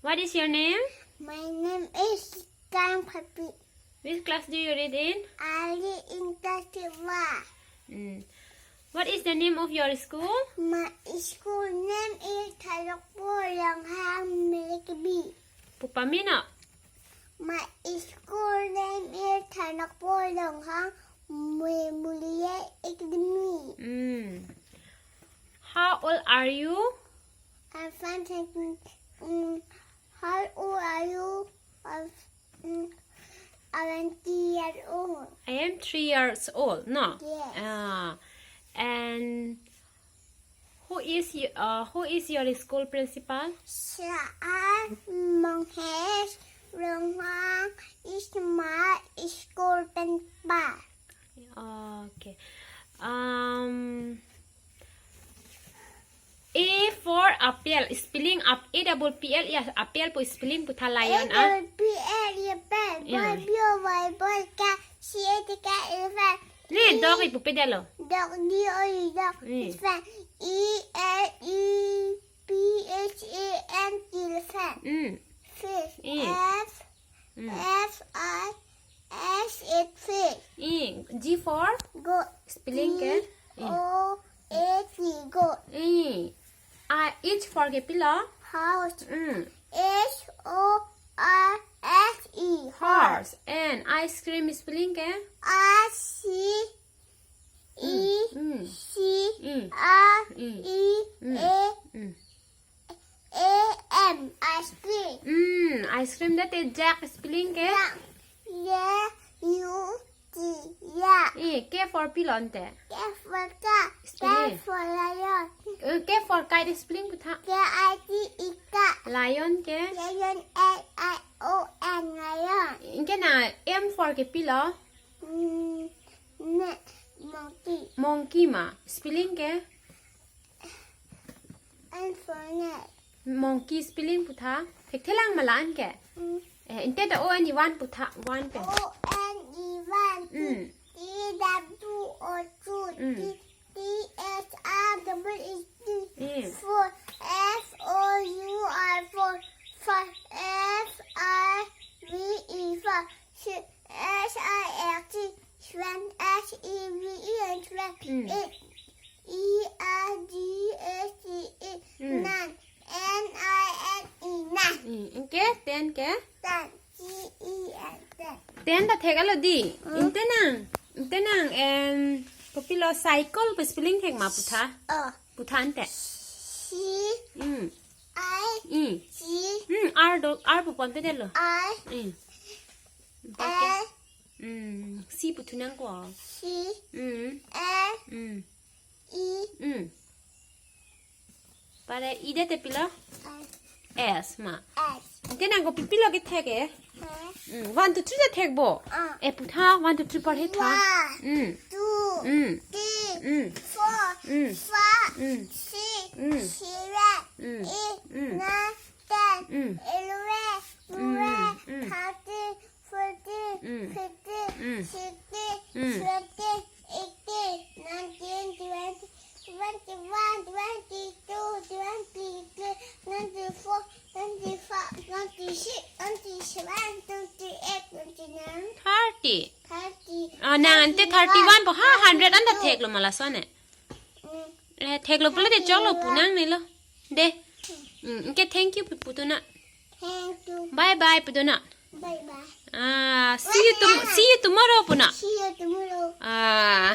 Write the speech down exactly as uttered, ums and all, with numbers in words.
What is your name? My name is Kang Phapi. Which class do you read in? I read in class one. Mm. What is the name of your school? My school name is Thanokpur Ronghang Milikabi. Pu pame non? My school name is Thanokpur Ronghang Memorial Academy. Mm. How old are you? I'm fine, thank you. Mm, how old are you? I'm, mm, twenty years old. I am three years old, no? Yes. Ah, and who is you, uh, who is your school principal? Sir Monghesh Ronghang is my school principal. Okay. Um, A for apple. Spelling up A double P L E, apple pu spelling putha, lion, ah. A double P L E apple. Yeah. Boy, B O Y boy, cat, C A T cat, elephant. Ne, E dog ipu pedetlo. Dog, D O G dog, mm, elephant. E L E P H A N T, elephant. Mm. Fish. E. F, mm, F I S H, fish. E. G for? Goat. Spelling ke? E. G O A T, goat. E. Ah, H for ke pilo? Horse. Mm. H O R S E, horse. Horse. And ice cream spelling ke? I C E, mm, mm, C, mm, R, mm, E, mm, A, mm, A M, ice cream. Mm, ice cream det te yak spelling ke? Yak. Y U T, yak. E, K for pilo ante? K for cat. Spelling. K for lion. Eh, K for kite spelling putha. K I T E, kite. Lion ke? Lion, L I O N, lion. Anke na M for ke pilo? Mm, ne, monkey. Monkey ma. Spelling ke? N for nut. Monkey spelling putha. Thekthelang ma la-an ke? Mm. Eh, ante ta O N E one putha, one pen. O N E one. Mm. T W O two. Mm. T, T H R double E T. Mm. Four. F O U R, four. Five. F I V E, five. Six. S I X, six. Seven. S E V E N, seven. Mm. Eight. E R G H E, eight. Mm. Nine. N I N E, nine. Mm. Anke ten ke? Ten. T E N, ten. Ten ta theklo di. Mm. Ante nang, ante nang, em, kopilo, cycle pu spelling thek ma putha? Oh. Putha ante. C, mm, I, mm, G. Mm, R do, R pu pon pedetlo. I, mm, L, mm, C puthu nangkok. C, mm, L, mm, E. Mm. Pare E det te pilo? S. S ma. S. Ante nang kopi pilo kethek e? Huh? Mm. One, two, three ta thek bo. Ah. E putha, one, two, three porhe tha. One, mm, two, mm, three, mm, four, mm, five, mm, six, mm, seven, mm, eight, mm, nine, ten, mm, eleven, mm, twelve, mm, thirteen, fourteen, mm, fifteen, mm, sixteen, mm, seventeen, eighteen, nineteen, twenty, twenty-one, twenty-two, twenty-three, twenty-four, twenty-five, twenty-six, twenty-seven, twenty-eight, twenty-nine, thirty. Thirty. Ah, nang ante thirty-one po ha, hundred anta theklo ma lason e. Mm. Eh, theklo pulote choklo pu nangnelo. De. Mm, anke thank you pu, pu tu non. Thank you. Bye bye pu tu non. Bye bye. Ah, see you tom-, see you tomorrow pu non. See you tomorrow. Ah.